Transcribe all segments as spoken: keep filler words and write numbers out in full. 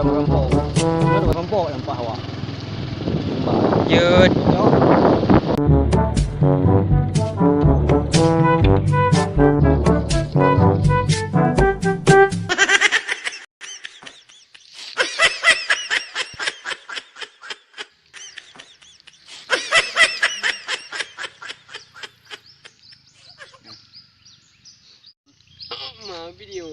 Rampok. Mana rampok yang pah awak? Jeuet. Ma video.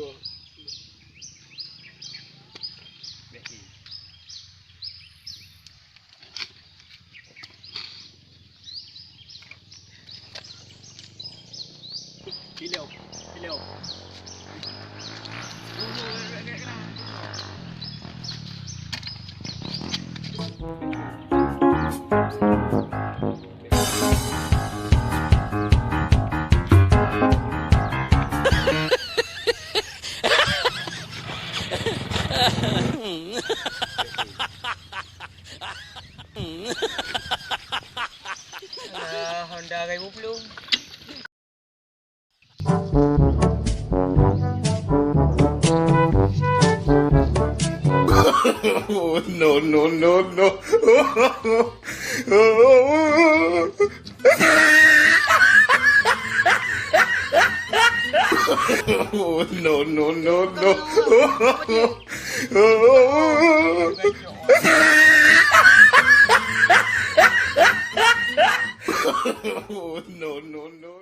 Video, video. Alah, Honda ribèe ploh. No, no, no, no. No, no, no, no. No, no, no.